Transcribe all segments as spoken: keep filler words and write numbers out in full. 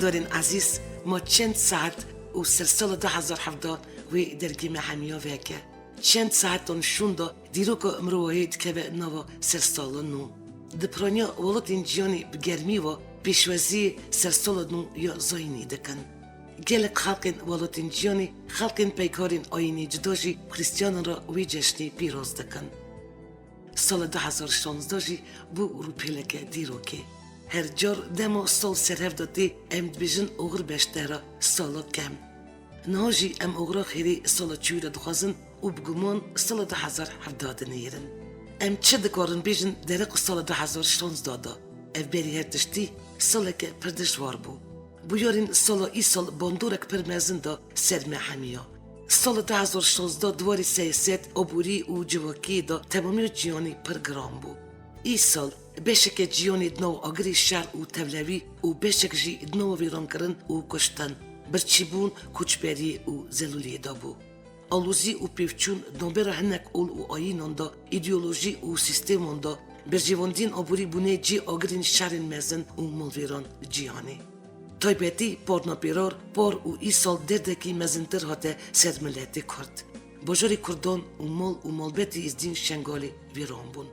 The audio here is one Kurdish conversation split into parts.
Guhdarên ezîz, ma çend saet û sersala du hezar hevdeh wê dergê me hemiya veke. Çend saetan şûnda dîroka mirovahiyê dikeve nava sersala nû. Di piraniya welatên cîhanê bi germî ve pêşwaziyê sersala nû ya zayînî dikin. Gelek xelkên welatên cîhanê, xelkên peykarên ayînê cuda jî Xristiyanan re wê ceşnê pîroz dikin. Sala du hezar şanzdeh jî bû rûpeleke dîrokê. Her car dema sal ser hev de tê, em dibêjin oxir beştera sala kem. Niha jî em oxira xêrê sala çûyî re dixwazin û bi guman sala du hezar hevdeh dinihêrin. Em çi dikarin bêjin dereqa sala du hezar şanzdeh de? Ev berî her tiştî saleke pir dijwar bû. Bûyerên sala îsal bandorek pir mezin da ser me hemiya. Sala du hezar şanzdeh di warê siyaset, aborî û civakiyê de temamiya cîhanê pir giran bû. Îsal beşeke cîhanê di nav agirê şer û tevlewî û beşek jî di nava vîrankirin û kuştin, birçîbûn, koçberiyê û zelûliyê de bû. Alozî û pêvçûn di navbera hinek ol û ayînan de, îdeolojî û sîsteman de, berjewendiyên aborî bûne cihê agirên şerên mezin û malvêran cîhanê. Taybetî parna pêrar, par û îsal derdekî mezintir hate ser miletê Kurd. Bajarê Kurdan û mal û malbetê Êzdîn Şengalê vîran bûn.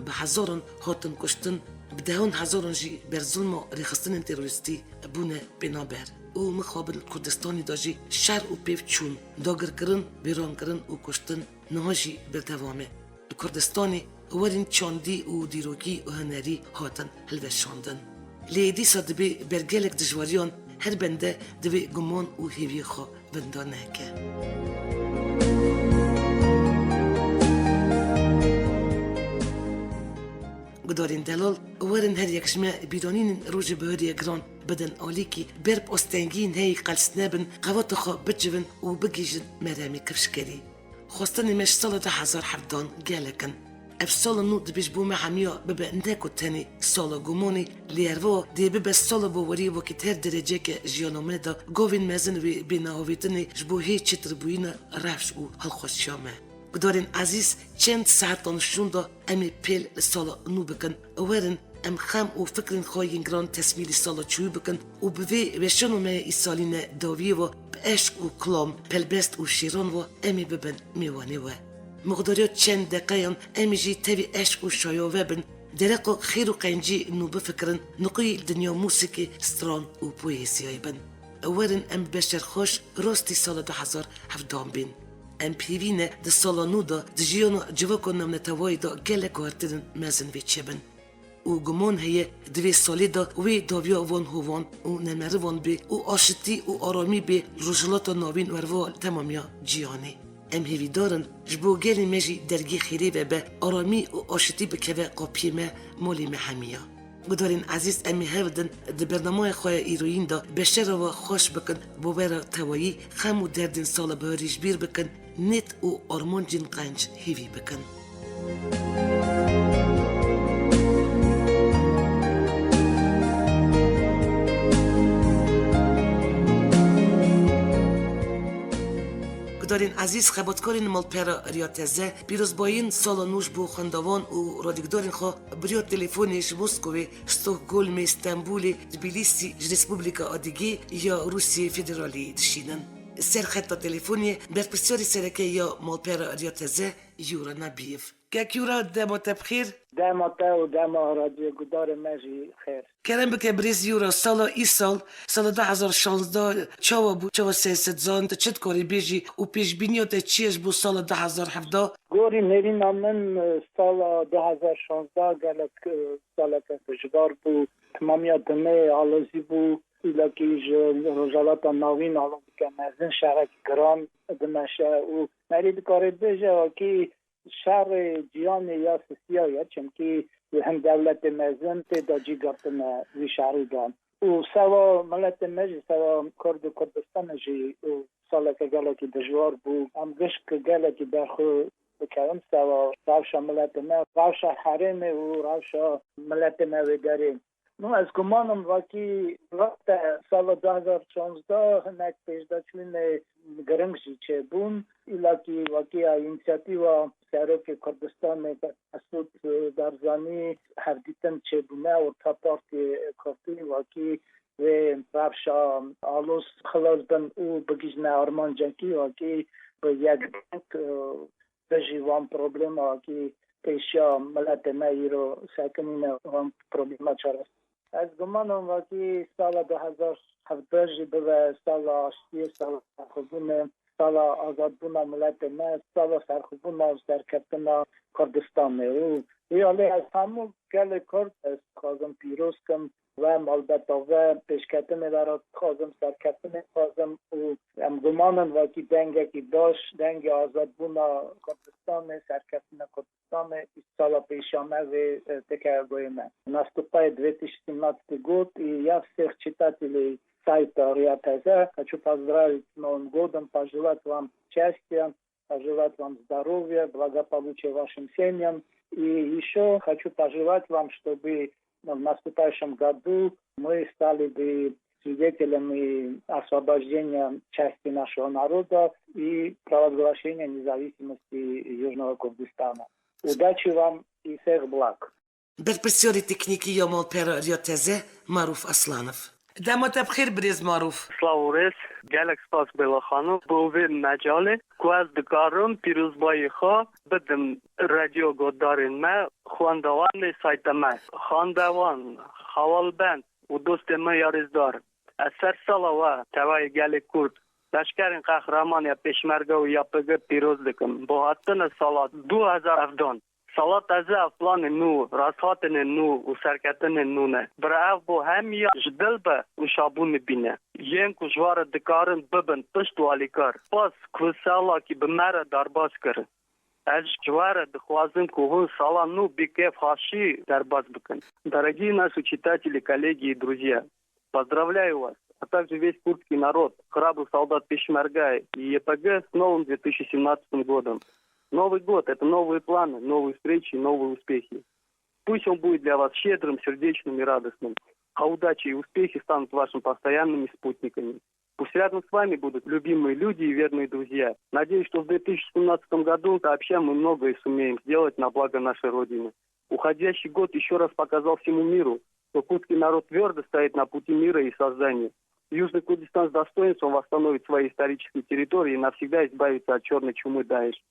Bi hezaran hatin kuştin, bi dehan hezaran jî ber zilma rêxistinên terorîstî bûne penaber. Û mixabin Kurdistanê de jî şer û pêv çûn, dagirkirin, vîrankirin û kuştin niha jî berdewam e. Li Kurdistanê werên çandî û dîrokî û hunerî hatin hilweşandin. Lê dîsa dibê ber gelek dijwariyan her bende divê guman û hêviyê xwe winda neke. Gudarên delal, werin her yek ji me bîranînên rojê bihurê giran bidin alîkî, ber bi astengiyên heyî qels nebin, qeweta xwe bicivin û bigihîjin meremê kifşkerî. Xwestinê me ji sala du hezar hevdan gelek in. Ev sala nû dibê ji bo me hemiya bibe ne ku tenê sala gumanê, lê herwiha dê bibe sala baweriyê wekî di her dereceyeke jiyana me de gavên mezin wê bêne avêtinê ji bo hê çêtirbûyîna rewş û hilxweşiya me. Gudarên ezîz, çend saetan şûnda em ê pêl li sala nû bikin. Werin, em xem û fikrên xwe yên giran tesmîlî sala çûyî bikin û bi vê weşana me ya îsalîne dawiyê ve bi eşq û kilam, pelbest û şêran ve em ê bibin mêvanê we. Muxdariya çend deqeyan em ê jî tevî eşq û şaya ve bin, dereqa xêr û qencî nû bifikirin, niquyî dinya mûsîkê, stran û poeziyayê bin. Werin em bi beşer xweş rastî sala du hezar hevdan bên. Em pêvî ne di sala nû de di jiyana civaka navnetewayî de gelek guhertinên mezin vê çêbin. Û guman heye di vê salê de wê dawiya van hovan û nemerivan bê û aşitî û aramî bê li Rojhilata Navîn û herwiha li temamiya cîhanê. Em hêvîdar in ji bo gelê me jî dergê xêrê vebe, aramî û aşitî bikeve qapiyê me, malê me hemiya. Gudarên ezîz, em ê hewl din di bernameyê xwe ya îroyîn de beşera we xweş bikin, bo we re tewayî xem û derdên sala bihurî ji bîr bikin, nêt û armancên qenc hêvî bikin. Gudarên ezîz, xebatkarên malpera Riya Teze, pîrozbayîn sala nû ji bo xwendevan û radyogudarên xwe bi riya telefonê ji Moskowê, Stockholmê, Stenbolê, Tbilîsî, ji Respublika Adîgê ya Rûsiyê Federalî dişînin. Ser xeta telefonê berpirsiyarê sereke ya malpera Riya Teze, Yura Nabîyev. Kek Yura, dema te bi xêr. Dema te û dema radyogudarê me jî xêr. Kerem bike birêz Yura, sala îsal, sala du hezar şanzdeh çawa bû, çawa siyaset zan, tu çi dikarî bêjî û pêşbîniya te çi ye ji bo sala du hezar hevdeh? Gorî nêrîna min, sala du hezar şanzdeh gelek, e, saleke dijwar bû. Temamiya dinê alozî bû. Îlakî ji Rojhilata Navîn alozîke mezin, şerekî giran dimeşe û merî dikare bêje wekî şerê cîhanê ya sisiya ye, çimkî hin dewletê mezin tê de cî girtine vî şerî de. Û sewa miletê me jî, sewa Kurd û Kurdistanê jî û saleke gelekî dijwar bû. Em gişk gelekî berxwe dikevin sewa rewşa miletê me, rewşa herêmê û rewşa miletê me wê derê. Nû ez gumanim vakî rast e, sala du hezar şanzdeh hinek pêşdaçûnê giring jî çêbûn. Îlakî vakî ya înîsiyatîfa Serokê Kurdistanê Mesûd Barzanî hevdîtin çêbûne û ta partiyê Kurdî vakî wê rewşa aloz xilas bin û bigihîjine armancekî wekî bi yek deng, e, bijî van problema wekî pêşiya miletê me îro sekinîne van problema çareser. Ez guman im wekî sala du hezar hevdeh jî bibe sala aştiyê, sala serxwebûnê, sala azadbûna miletê me, sala serxwebûna û serkeftina Kurdistanê. Û wî alî ez hemû gelê Kurd ez dixwazim pîroz kim ve malbeta ve pêşketinê ve re dixwazim, serkeftinê dixwazim û em guman in wekî dengekî baş, dengê azadbûna Kurdistanê, serkeftina Kurdistanê, sala pêşiya me vê, e, têke goyê me. Наступает две тысячи семнадцатый год, и я всех читателей сайта Риа Т З хочу поздравить с Новым годом, пожелать вам счастья, пожелать вам здоровья, благополучия вашим семьям. И еще хочу пожелать вам, чтобы в наступающем году мы стали бы свидетелями освобождения части нашего народа и провозглашения независимости Южного Курдистана. Удачи вам и всех благ! Berpirsiyarê teknîkî ya malpera Riya T Z, Marûf Aslanov. Dema te bi xêr birêz Marûf. Silav û rêz, gelek spas Bêla Xanim bo vê mecalê ku ez dikarim pîrozbayî xwe bidim radyo guhdarên me, xwendevanê sayta me, xwendevan, hevalbend û dostê me ya rêzdar. Ez ser sala we, tevayê gelê Kurd, leşkerên qehreman ya Pêşmerge û ya P G pîroz dikim. Bo hatina sala du hezar hevdan. Sala teze ev planê nû, rasthatinê nû û serketinê nû ne. Bira ev bo hemiya ji dil be û şabûnê bîne. Yên ku ji we re dikarin bibin pişt û alîkar. Spas ku salakî bi me re derbas kirin. Ez ji we re dixwazim ku hûn sala nû bi kêfxweşî derbas bikin. Дорогие наши читатели, коллеги и друзья, поздравляю вас, а также весь курдский народ, храбрых солдат Пешмерга и Е П Г с новым две тысячи семнадцатым годом. Новый год — это новые планы, новые встречи, новые успехи. Пусть он будет для вас щедрым, сердечным и радостным, а удачи и успехи станут вашими постоянными спутниками. Пусть рядом с вами будут любимые люди и верные друзья. Надеюсь, что в две тысячи семнадцатом году сообща мы многое сумеем сделать на благо нашей Родины. Уходящий год ещё раз показал всему миру, что курдский народ твёрдо стоит на пути мира и создания. Южный Курдистан с достоинством восстановит свои исторические территории и навсегда избавится от чёрной чумы Даиш.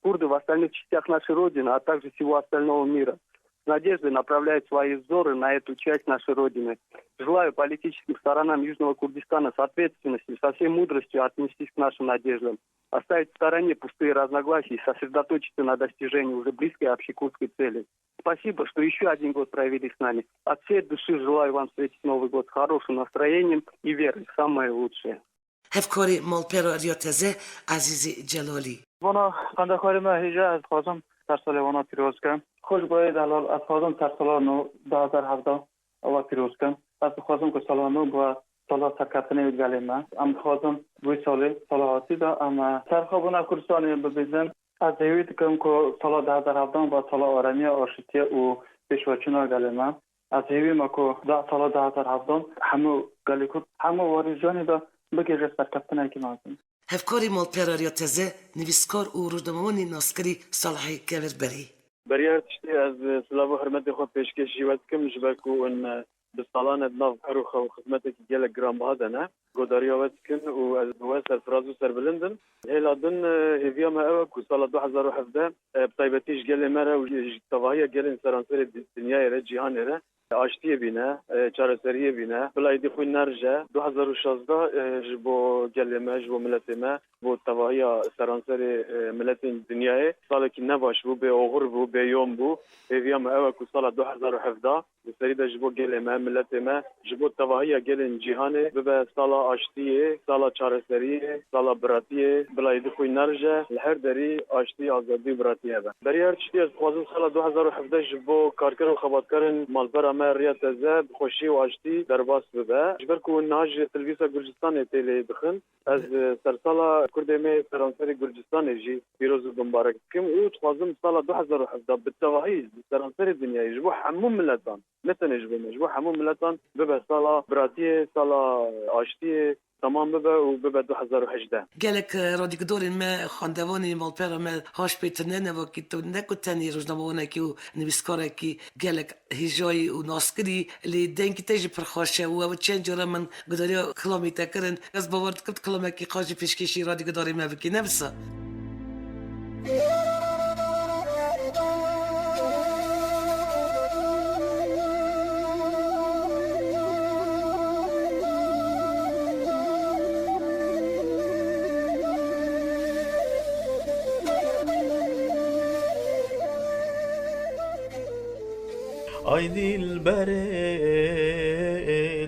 Курды в остальных частях нашей Родины, а также всего остального мира, с надеждой направляют свои взоры на эту часть нашей Родины. Желаю политическим сторонам Южного Курдистана с ответственностью, со всей мудростью отнестись к нашим надеждам, оставить в стороне пустые разногласия и сосредоточиться на достижении уже близкой общекурдской цели. Спасибо, что ещё один год провели с нами. От всей души желаю вам встретить Новый год с хорошим настроением и верой в самое лучшее. Hevkarê malpera Riya T Z, Ezîzê Celalî. Vana xwendexwarê me hêja ez dixwazim sersalê wana pîroz kim. Xweş goyê delal, ez dixwazim sersala nû du hezar hevdeh ewa pîroz kim. Ez dixwazim ku sala nû bibe sala serkeftinê gelê me. Em dixwazim wê salê, sala hatî de em, e, serxwebûna Kurdistanê bibîzin. Ez hêvî dikim ku sala du hezar hevdeh bibe sala aramiya, aşitiye û pêşveçûna gelê me. Ez hêvî me ku da sala du hezar hevdeh hemû gelê Kurd, hemû warê jiyanê de bigihêje serkeftinekî mezin. Hevkarê malpera Riya T Z, nivîskar û rojnamewanê naskirî Salihê Kevirberî. Beriya her tiştî ez silav û hurmetê xwe pêşkêşî we dikim, ji ber ku hûn, e, bi salan e di nav kar û xew xizmetekî gelek giranbiha de ne. Godariya we dikin û ez bi we serfiraz û serbilind im. Hêla din, e, hêviya me ew e ku sala du hezar û hevdeh, e, bi taybetî ji gelê me re û ji, ji tevahiya gelên seranserê di-, dinyayê re, cîhanê re, aştiyê bîne, e, çareseriyê bîne, bila êdî xwîn nerije. Du hezar û şazdeh, e, ji bo gelê me, ji bo miletê me, bo tevahiya seranserê, e, miletên dinyayê salekî nebaş bû, bê oxir bû, bê yom bû. Hêviya me ew e ku sala du hezar û hevdeh li serî de ji bo gelê me, miletê me, ji bo tevahiya gelên cîhanê bibe sala aştiyê, sala çareseriyê, sala biratiyê, bila êdî xwîn nerije, li her derî aştî, azadî û biratî hebe. Beriya her tiştî ez dixwazim sala du hezar û hevdeh ji bo karker û xebatkarên malpera me Riya T Z bi xweşî û aştî derbas bibe. Ji ber ku hûn niha ji Televîzya Gurcistanê têlê dixin, ez, e, sersala Kurdê me yê seranserê Gurcistanê jî pîroz û bimbarek dikim û dixwazim sala du hezar û hevdeh bi tevahî li seranserê dinyayê ji bo hemû miletan ne tenê ji bo me, ji bo hemû miletan bibe sala biratiyê, sala aştiyê, temam bibe û bibe du hezar û hejdeh. Gelek, e, radyogudarên me, xwendevanên malpera me haş pê tune ne, wekî tu ne ku tenê rojnamewanekî û nivîskarekî gelek hêjayî û naskirî, lê dengî te jî pir xweş e û ew çend cara min gudariya kilamê te kirin. Ez bawer dikim tu kilamekî xweş jî pêşkêşî radyogudarê me bikî. Ne wisa? Ay dilberê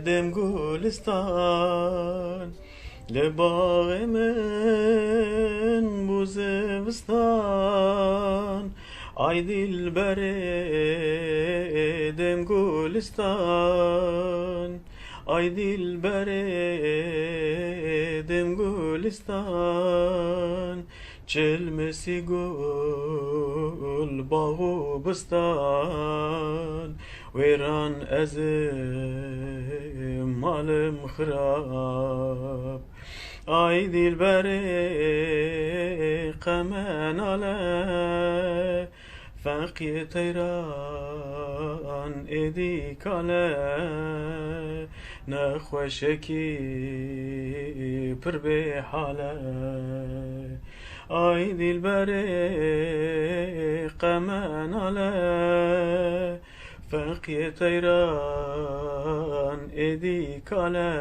dem gulistan, li baxê min bû zivistan. Ay dilberê dem gulistan, ay dilberê dem gulistan. Çil misî gul, bax û bistan, wêran ez im, malim xirab. Ay dilberê qemenale, feqiyê teyran êdî kale, nexweşekî pir bêhale. Ay dilberê qemenale, feqiyê teyran êdî kale,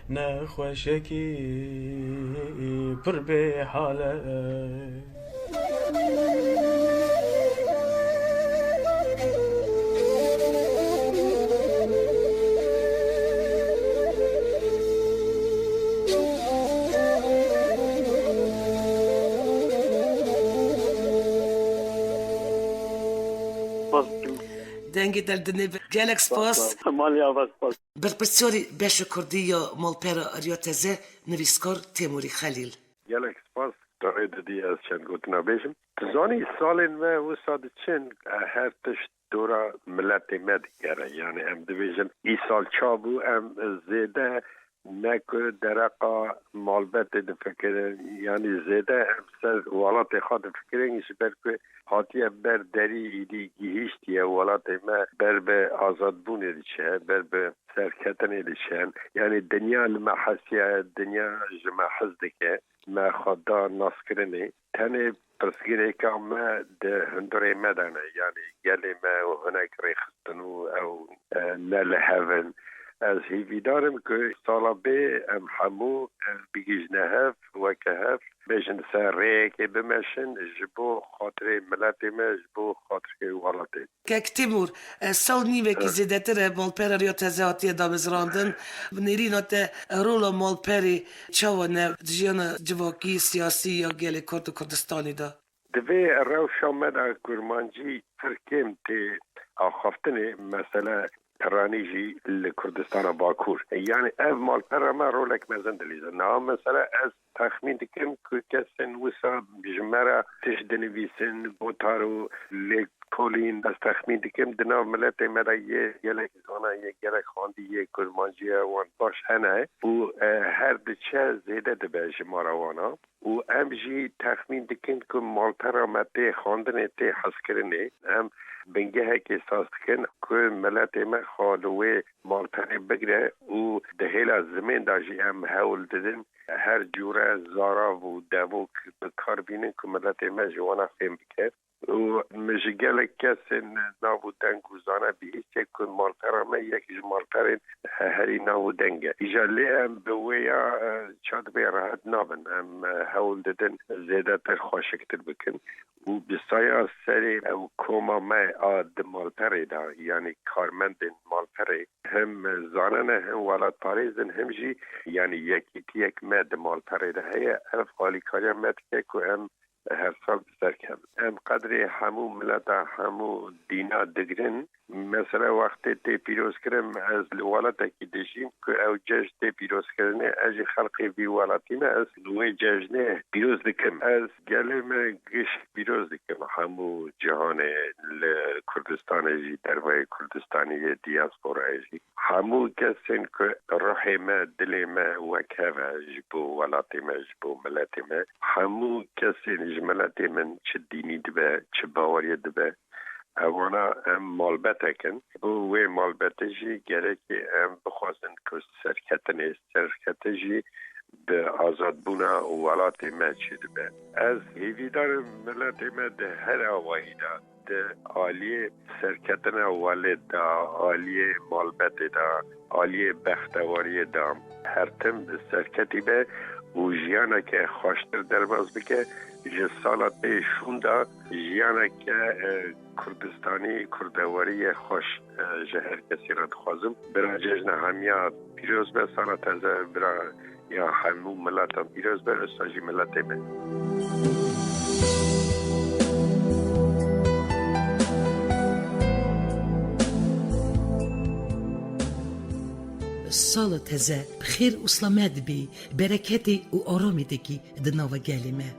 nexweşekî pir bêhale. Spas dikim. Dengê te li dinê be. Gelek spas. Spas, spas. Maliya ve spas. Berpirsiyarî beşa kurdî ya malpera Riya Teze, nivîskar Têmûrî Xelîl. Gelek spas. Tu rê didî ez çend gotina bêjim. Tu zanî salên me wisa diçin, e, her tişt dora miletê me digere. Yani em dibêjin, îsal ça bû, em zêde ne ku dereqa malbetê difikirin, yanî zêde em ser welatê xwe difikirin, ji ber ku hatiye ber derî, îdî gihîştiye welatê me, ber bi azadbûnê diçe, ber bi serketinê diçe. Yanî dinya li me hesiye, dinya ji me hez dike, me xwe da naskirinê. Tenê pirsgirêka me di hundirê me de ne, yanî gelê me û hinek rêxistin û ew, e, ne li hev in. Ez hêvîdar im ku sala bê em hemû, e, bigihîjine hev, weke hev, bêjin ser rêyekê bimeşin ji bo xatirê miletê me, ji bo xatirê welatê. Kek Tîmûr, e, sal nîvekî zêdetir e malpera Riya Teze hatiye damezrandin. Bi nêrîna te, e, rola malperê çawa ne di jiyana civakî, siyasî ya gelê Kurd û Kurdistanê de? Di vê rewşa me de kurmancî pir kêm tê axaftinê, mesele piranî jî li Kurdistana Bakur. Yani ev malpera me rolek mezin dilîze. Niha mesela ez texmîn dikim ku kesên wisa ji me re tişt dinivîsin, gotar û lêkolîn. Ez texmîn dikim di nav miletê me de yê gelek zana, yê gelek xwendî, yê kurmanciya wan baş hene û, e, her diçe zêde dibe jimara wana. Û em jî texmîn dikin ku malpera me tê xwendinê, tê hezkirinê. Em bingehekê saz dikin ku miletê me xwe li wê malperê bigire û di hêla zimên de jî em hewl didin her cûre zarav û devok bi kar bînin ku miletê me ji wana fêm bike. Û min ji gelek kesên nav û deng û zane bihîstiye ku malpera me yek ji malperên herî nav û deng e. Îja lê em bi wê ya, e, ça dibê rehet nabin. Em, e, hewl didin zêdetir xweşiktir bikin. Û bi saya serê ew koma me a di malperê de, yanî karmendên malperê, him zanene, him welatparêz in, him jî, yanî yekîtiyek me di malperê de heye. Ev alîkariya me dike ku em her sal bi ser kevin. Em qedrê hemû mileta, hemû dîna digirin. Mesela wextê tê pîrozkirin, ez li welatekî dijîm ku ew cejn tê pîrozkirinê, ez jî xelkê vî welatî me, ez wê cejnê pîroz dikim. Ez gelê me giş pîroz dikim, hemû cîhanê, li Kurdistanê jî, dervayê Kurdistanê yê, diyasporayê jî. Hemû kesên ku ruhê me, dilê me wek hev e ji bo welatê me, ji bo miletê me, hemû kesên ji miletê min, çi dînî dibe, çi baweriyê dibe, ewana em malbetek in. Bo wê malbetê jî gerekê em bixwazin ku serketinê, serketin jî bi azadbûna welatê me çêdibe. Ez hêvîdar im miletê me di her awayî de, di aliyê serketina welêt de, aliyê malbetê de, aliyê bextewariyê de, her tim serketî be û jiyaneke xweştir derbas bike. Ji sala tê şûnda jiyaneke, e, Kurdistanî, kurdewariyê xweş, e, ji her kesî re dixwazim. Bira cejna hemiya pîroz be, sala teze bira ya hemû milatan pîroz be, usta jî miletê me. Sala teze bi xêr û selamet bî, bereketê û aramî dikî di nava gelê me.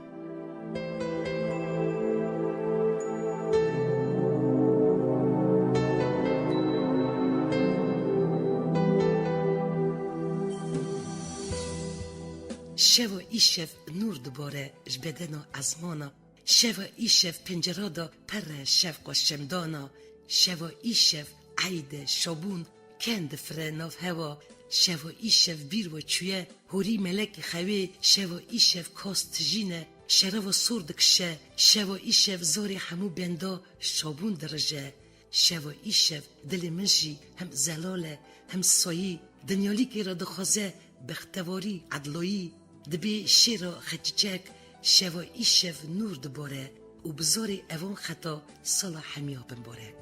Şeva îşev nûr dibare ji bedena ezmana. Şeva îşev pencera de pere şefqa şemdana. Şeva îşev eyd e şabûn ken difire nav hewa. Şeva îşev bîr ve çûye horî melekî xewê. Şeva îşev kas tijîne, şerava sor dikişe. Şeva îşev zarê hemû benda şabûn dirije. Şeva îşev dilê min jî hem zelal e, hem sayî. Dinyalîkê re dixwaze bextewarî, edloyî. Dibê şêra xeçiçek, şeva îşev nûr dibare û bi zorê evan xeta sala hemiya bin barek.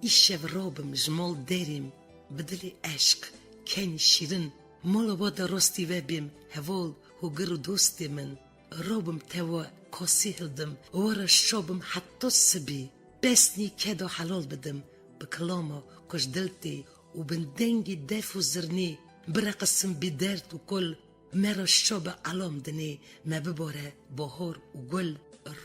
Îşev rabim ji mal derêm, bi dilê eşq, kenî şîrin, mala we de rastî ve bêm, heval, hogir û dostê min. Rabim te we kasî hildim, we re şabim heta sibî. Pesnî keda helal bidim, bi kilama ku ji dil tê û bin dengî def û zirnî, bireqisim bî derd û kul. Me re şabe elam dinê, me bibare bahar û gul.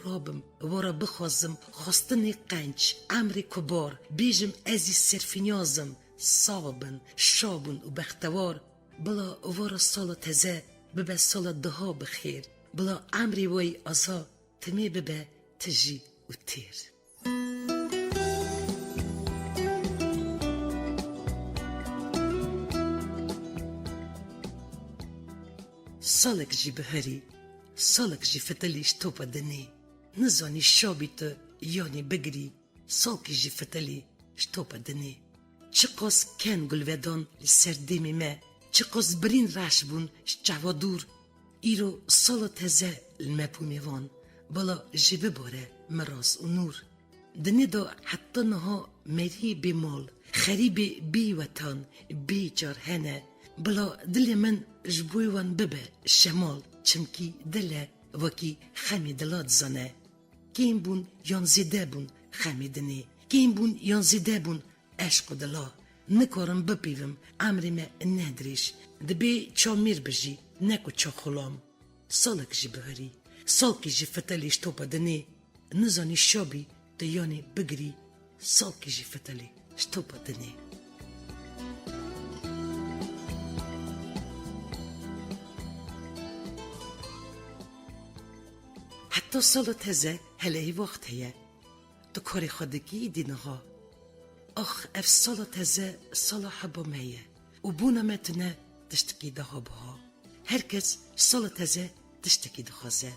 Rabim, we re bixwazim xwestinê qenc, emrê kubar, bêjim ez î serfînyaz im, sax bin, şabûn û bextewar. Bila we re sala teze bibe sala diha bi xêr. Bila emrê we yî aza timê bibe tijî û têr. Salek jî biherî, salek jî fitilî ji topa dinê. Nizanî şabî tu yanî bigirî, salkî jî fitilî ji topa dinê. Çiqas ken gulvedan li ser dêmê me, çiqas birîn reş bûn ji çava dûr. Îro sala teze li me bû mêvan, bila jê bibare miras û nûr. Dinê de heta niha meriyê bê mal, xerîbê bê wetan, bê car hene. Bila dilê min ji bo wan bibe şemal, çimkî dil e, wekî xemê dila dizane. Kêm bûn yan zêde bûn xemê dinê, kêm bûn yan zêde bûn eşq û dila. Nikarim bipîvim, emrê me ne dirêj. Dibê ça mêr bijî, ne ku ça xulam. Salek jî biherî, salkî jî fitilî ji topa dinê. Nizanî şabî tu yanî bigirî, salkî jî fitilî ji topa dinê. Heta sala teze helehî wext heye. Tu karê xwe dikî îdî niha. Ax, ev sala teze sala heba me ye û bona me tune tiştekî daha biha. Her kes sala teze tiştekî dixwaze.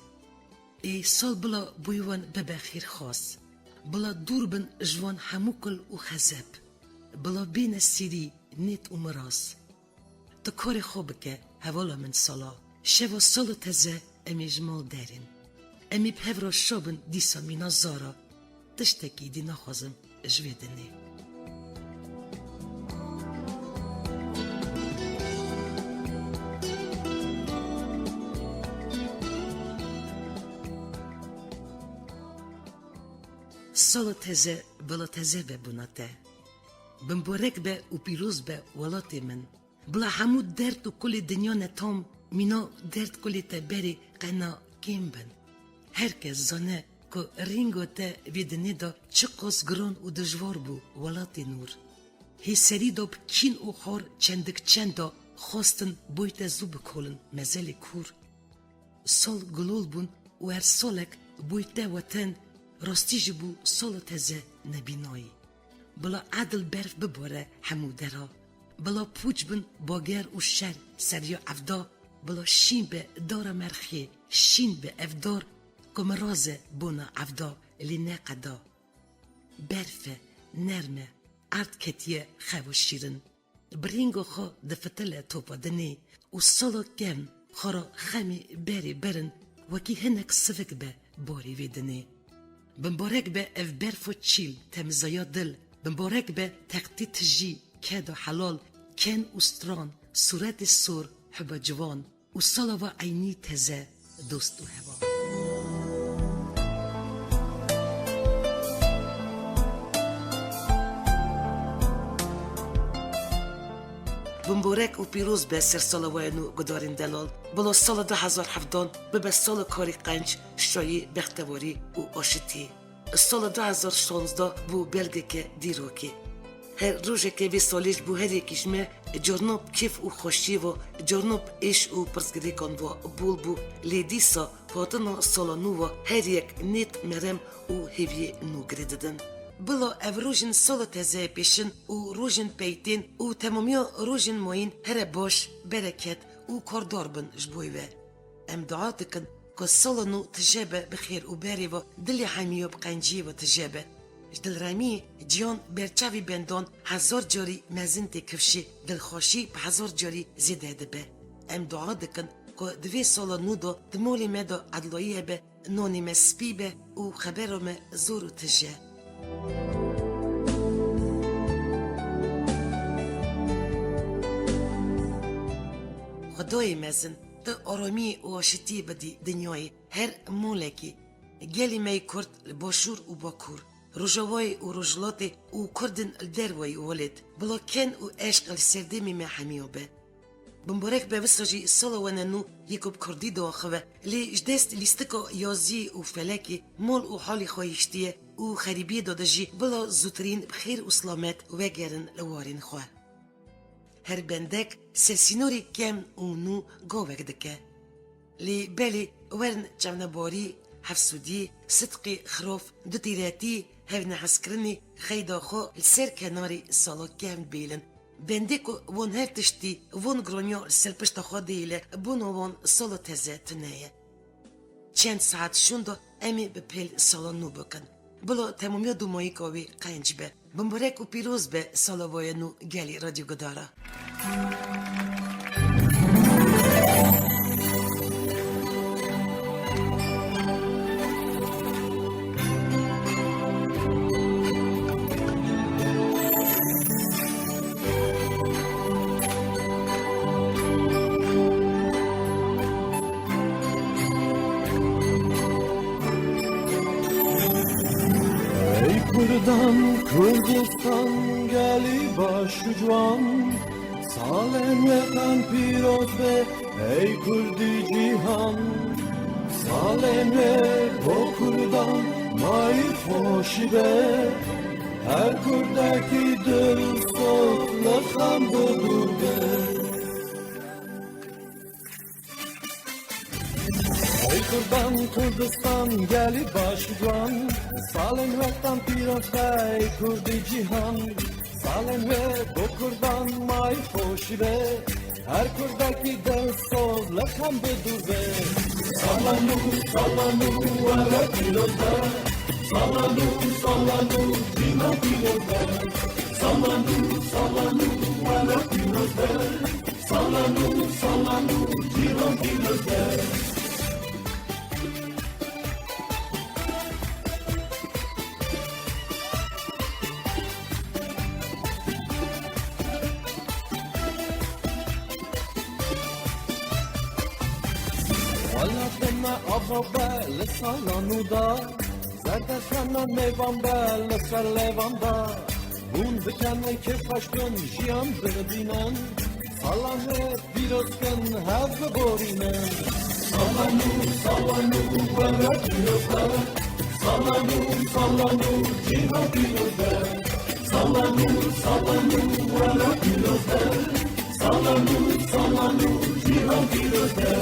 Ê sal bila bo wan bibe xêrxwaz. Bila dûr bin ji wan hemû kul û xezeb. Bila bêne sîrî, nêt û miras. Tu karê xwe bike, hevala min sala. Şeva sala teze em ê ji mal derin. Em ê bi hev re şa bin dîsa mîna zara. Tiştekî dî naxwazim ji vê dinê. Sala teze, bala teze be bona te. Bimbarek be û pîroz be welatê min. Bila hemû derd û kulê dinya netam, mîna derd kulê te berê qena kêm bin. Her kes zane ku rînga te vê dinê de çiqas giran û dijwar bû, welatê nûr. Hê serî de bi kîn û xor çendik çend de xwestin boy te zû bikolin, mezelê kûr. Sal gulol bûn û her salek boy te weten, rastî jî bû sala teze nebînayî. Bila edil berf bibare hemû dera. Bila pûç bin bager û şer seriya evda. Bila şîn be dara merxê, şîn be ev dar ku miraze bona evda lê ne qeda. Berf e, nerm e, erd ketiye xewa şîrin. Bi rînga xwe difitile topa dinê û sala kevn xwe ra xemê berê berin, wekî hinek sivik be barê vê dinê. Bimbarek be ev berfa çîl, temizaya dil, bimbarek be textê tijî, keda helal, ken û stran, sûretê sor, hiba ciwan. Û sala va eynî teze, dost û heval. Bimborek û pîroz be sersala we nû gudarên delal. Bila sala du hezar hevdan bibe sala karê qenc, şayî, bextewarî û aşitî. Sala du hezar şanzdeh bû belgeke dîrokê. Her rojeke vê salê ji bo her yekî ji me carna bi kêf û xweşiyê ve, carna bi êş û pirsgirêkan ve bol bû, lê dîsa hatina sala nû ve her yek nêt merem û hêviyê nû girê didin. Bila ev rojên sala tezeyê pêşin û rojên peytên û temamiya rojên mayîn here baş, bereket û kordar bin ji bo we. Em dua dikin ku sala nû tije be bi xêr û berê ve, dilê hemî ya bi qenciyê ve tije be. Ji dilremiyê ciyan ber çavî bendan hezar carî mezin tê kifşê, dilxweşî bi hezar carî zêde dibe. Em dua dikin ku di vê sala nû de di malê me de edlayî hebe, nanê me spî be û xebera me zor û tije. Xwedayê mezin, tu aramiyê û aşitiyê bidî dinyayê, her malekî, gelê me yê Kurd li Başûr û Bakur, Rojavayê û Rojhilatê û Kurdên li dervayî welêt, bila ken û eşq li serdemê me hemiya be. Bimborek be wisa jî sala we ne nû yê ku bi Kurdî diaxive, lê ji dest lîstika yaziyê û felekê mal û halê xwe hiştiye û xerîbiyê de dijî, bila zûtirîn bi xêr û silamet vegerin li warên xwe. Her bendek ser sînorê kevn û nû gavek dike. Lê belê werin çavnebarî, hefsûdî, sidqê xirof, dutîretî, hevnehezkirinê xeyda xwe li ser kenarê sala kevn bêlin. Bendê ku wan her tiştî, wan gironiya li ser pişta xwe dihêle, bona wan sala teze tune ye. Çend saet şûnda em ê bi pêl sala nû bikin. Bila temamiya dûmayîka wê qenc be. Bimborek û pîroz be sala we ya nû gelê Radyo Gudara. Ey Kurdan, Kurdistan, gelî baş û ciwan, salên we qenc pîroz be, ey Kurdî cîhan. Salên we bo Kurdan, mayî xweşî be, her Kurdekî dilsoz li xem bi dûr be. Ey Kurdan, Kurdistan, gelî baş û ciwan, salên we qenc pîroz be, ey Kurdî cîhan. Salên we bo Kurdan, mayî xweşî be, her Kurdekî dilsoz li xem bi dûr be. Sala nû, sala nû, were pîroz be. Sala nû, sala nû, cîhan pîroz be. Sala nû, sala nû, were pîroz be. Sala nû, sala nû, cîhan pîroz be. Welatê me ava be li sala nû de. Derdexana mêvan be li ser lêvan de, hûn bikene kêfxweşbin jiyan bibînin. Salanê pîroz kin hev biborînin. Salanû, salanû, were pîroz be. Salanû, salanû, cîhan pîroz be. Salanû, salanû, were pîroz be. Salanû, salanû, cîhan pîroz be.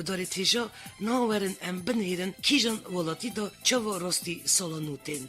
Gudarê têja niha werin em binihêrin kîjan welatî de çawa rastî sala nû tên.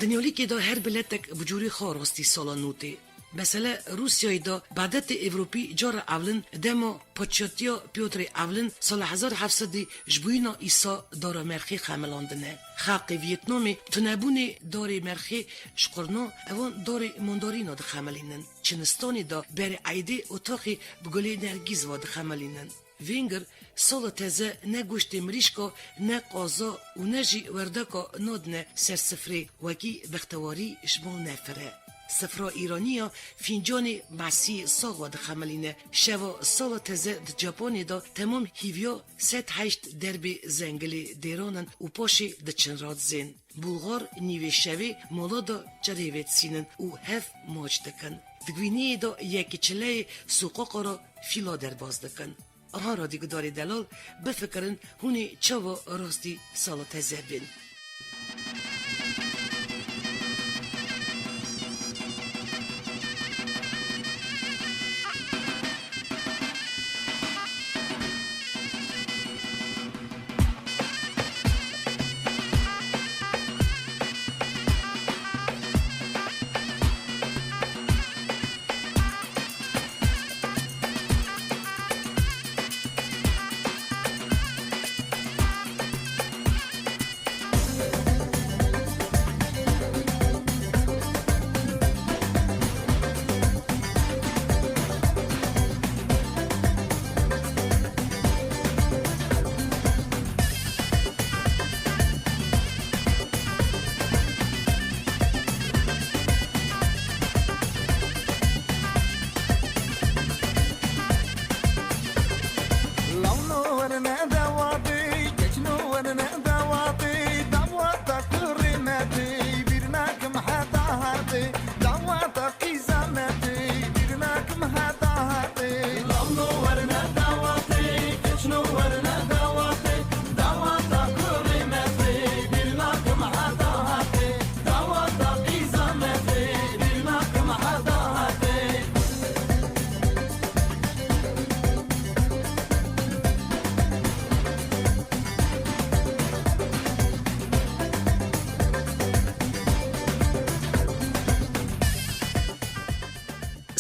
Dinyalîkê de her biletek bi cûrê xwe rastî sala nû tê. Mesele Rûsyayê de Badetê Ewropî cara ewlin dema paçiyatiya Pyotrê Ewlin sala hezar heft sedî ji bûyîna Îsa dara merxê xemilandine. Xelkê Vîetnamê tunebûnê darê merxê ji qurna ewan darê mandarîna dixemelînin. Çinistanê de berê eydê otaxê bi gulê nergîz ve dixemelînin. Vêngir sala teze ne goştê mirîşka, ne qaza û ne jî werdeka nadine ser sifrê wekî bextewarî ji mal nefire. Sifra Îranî ya fîncanê mesî sax ve dixemelîne. Şeva sala teze di Capanê de temam hîviya sed heşt derbê zengilê dêran in û paşê diçin radizên. Bulgar nîvê şevê mala de çirê vedisînin û hev maç dikin. Di gwîniyê de yekê çileyê sûqoqa re fîla derbas dikin. Aha radî gudarê delal, bifikirin hûn ê çawa rastî sala teze bên.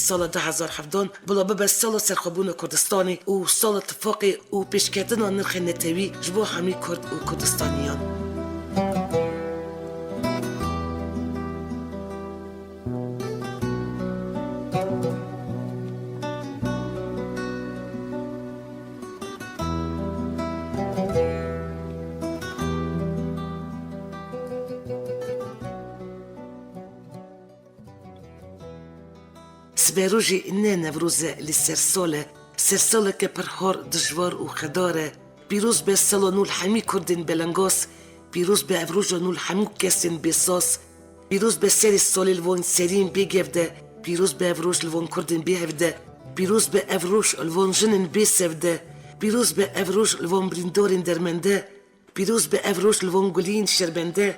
Sala du hezar hevdan bila bibe sala serxwebûna Kurdistanê û sala tifaqê û pêşketina nirxên netewî ji bo hemî Kurd û Kurdistaniyan. Siberojê ne Newroz e, lê sersal e. Sersaleke pir har, dijwar û xedar e. Pîroz be sala nû li hemî Kurdên belengaz. Pîroz be ev roja nû li hemû kesên bêsaz. Pîroz be serê salê li van seriyên bêgev de. Pîroz be ev roj li van Kurdên bêhev de. Pîroz be ev roj li van jinên bêsev de. Pîroz be ev roj li van birîndarên dermende. Pîroz be ev roj li van guliyên şermende.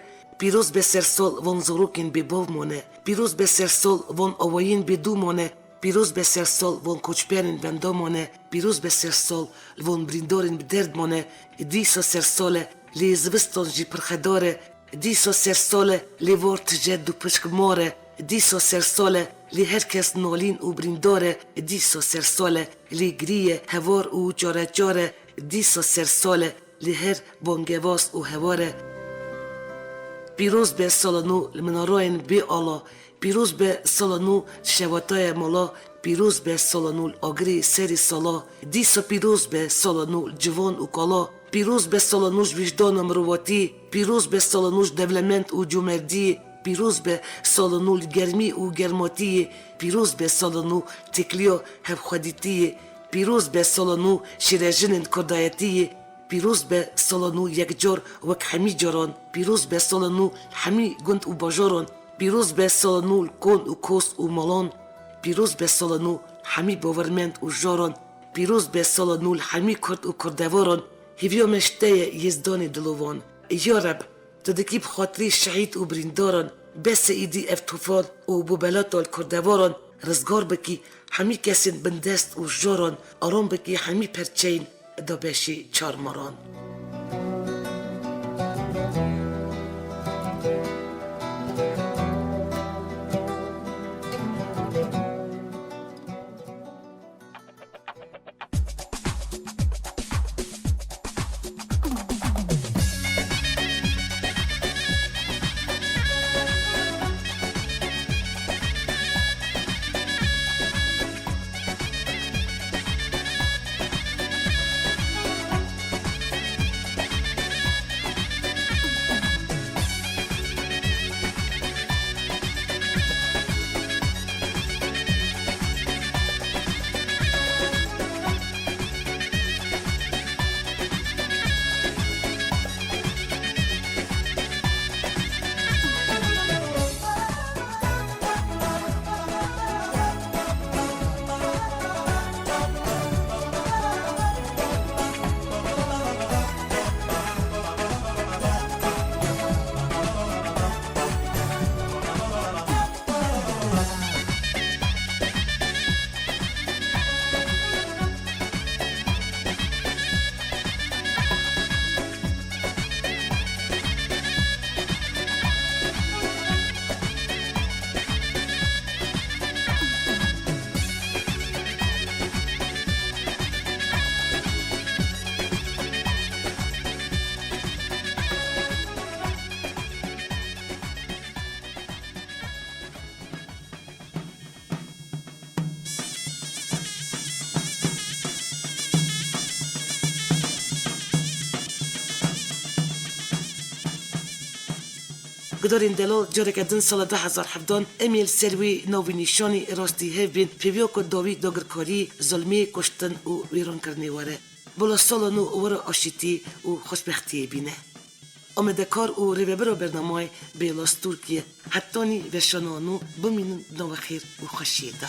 Pîroz be sersal van zarokên bêbav mane. Pîroz be sersal van awayên bêdû mane. Pîroz be sersal van koçberên benda mane. Pîroz be sersal li van birîndarên bi derd mane. Dîsa sersal e, lê zivistan jî pir xedar e. Dîsa sersal e, lê var tije dûpişk mar e. Dîsa sersal e, lê her kes nalîn û birîndar e. Dîsa sersal e, lê girî ye, hevar û çareçar e. Dîsa sersal e, lê her bangevaz û hevar e. Pîroz be sala nû li minarayên bê ala. Pîroz be sala nû şewataya mala. Pîroz be sala nû li agirê serê sala. Dîsa pîroz be sala nû li civan û kala. Pîroz be sala nû ji wijdana mirovatî. Pîroz be sala nû ji dewlemend û comerdiyê. Pîroz be sala nû li germî û germatiyê. Pîroz be sala nû têkiliya hevxwedîtiyê. Pîroz be sala nû şêrejinên kurdayetiyê. Pîroz be sala nû yekcar wek hemî caran. Pîroz be sala nû hemî gund û bajaran. Pîroz be sala nû li kon û kos û malan. Pîroz be sala nû hemî bawermend û jaran. Pîroz be sala nû li hemî kurd û kurdevaran. Hêviya me ji te ye, Yêzdanê dilovan. Ya Reb, tu dikî bi xatirî şehîd û birîndaran, bes e îdî ev tûfan û bûbelata li kurdevaran, rizgar bikî hemî kesên bindest û jaran, aram bikî hemî perçeyên dabeşê çarmaran. Gudarên delal, careke din sala du hezar hevdan em ê li ser wê navînîşanî rastî hev bên, pêviya ku dawî dagirkarî, zilmê, kuştin û wêrankirinê were. Bila sala nû were aşîtî û xweşbextiyê bîne. Amadekar û rêvebira bernamayê Bêla Stûrkî ye. Hetanî veşana nû bimînin di nava xêr û xweşiyê de.